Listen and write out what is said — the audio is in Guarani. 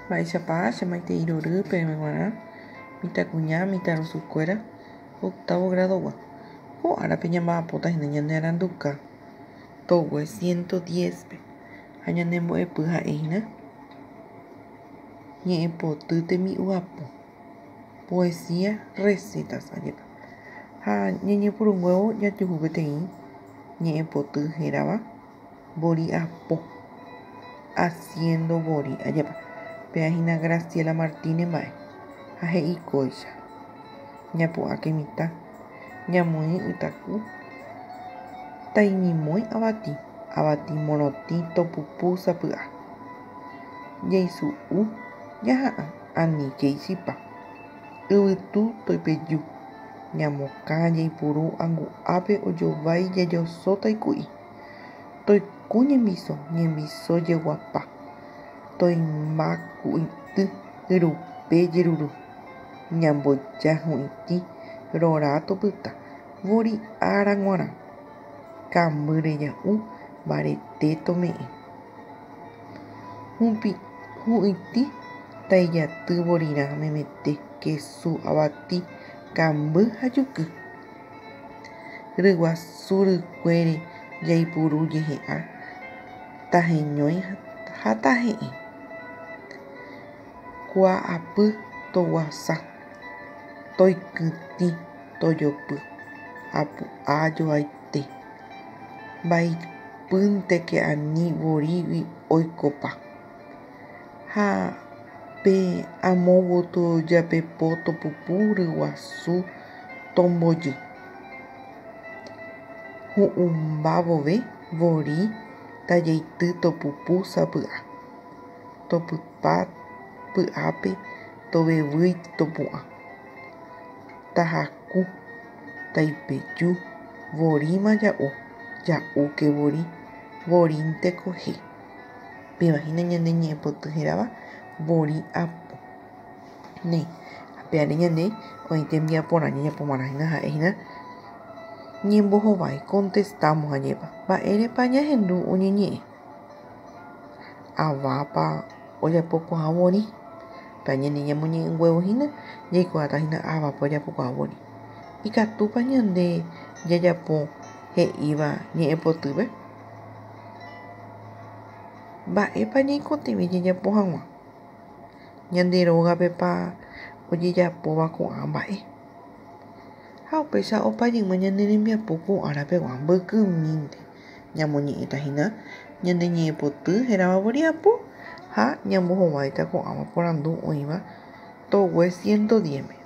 Mba'éichapa che maitei rory peẽme g̃uarã mitãkuña, mitãrusukuéra octavo grado-gua. Ko árape ñamba'apóta hína ñane aranduka togue 110-pe ha ñane mbo'epy ha'e hína ñe'ẽpoty tembi'u apo, poesía, recetas ajépa. Ha ñañepyrũnguévo jajuhu peteĩ ñe'ẽpoty hérava vori apo, haciendo vori ajépa. Péva hína Graciela Martínez mba'e ha he'i kóicha. Ñapu'ãke mitã, ñamoĩ ytaku, taimimói avati, avati morotĩ topupu sapy'a. Jaisu'u ñaha'ã aníke ichipa. Yvytu toipeju, ñamokã jaipuru angu'ápe ojovái jajoso taiku'i. Toiku ñembiso, ñembiso jeguapa, toima ku'itĩ yrupe jeruru. Ñamboja hu'itĩ rora topyta vori ára g̃uarã. Kambýre ja'u mbarete tome'ẽ. Hu'itĩ taijaty vorirã memete kesu, avati, kamby ha juky. Ryguasu rykuere jaipuru jehe'a taheñói ha tahe'ẽ. Kuaapy toguasa, toikytĩ, tojopy, apu'a joaite. Mbaipýnteke ani vorígui oikopa. Ha pe amo gotyo japepo topupu ryguasu tombojy. Hu'ũmba vove vori tajaity topupu sapy'a. Topyta py'ápe tovevýi topu'ã. Tahaku, taipeju, voríma ja'u, ja'úke vori, vorínteko he. Péva hína ñane ñe'ẽpoty hérava vori apo. Néi, ha péare ñande oĩ tembiaporã jajapomarã hína ha'e hína ñembohovái, contestamos ajépa. Mba'érepa ñahendu oñeñe'ẽ? Avápa ojapokuaa vori? Pe ñande ñamoñe'ẽnguévo hína jaikuaáta hína avápa ojapokuaa vori. Ikatúpa ñande jajapo he'íva ñe'ẽpotýpe? Mba'épa ñaikotevẽ jajapo hag̃ua? Ñande rógapepa ojejapóva ko'ã mba'e? Ha upéicha opa jeyma ñane rembiapo ko árapegua mbykymínte. Ñamoñe'ẽta hína ñane ñe'ẽpoty hérava voriapo ha ñambohováita ko'ãva porandu oĩva togue 110-me.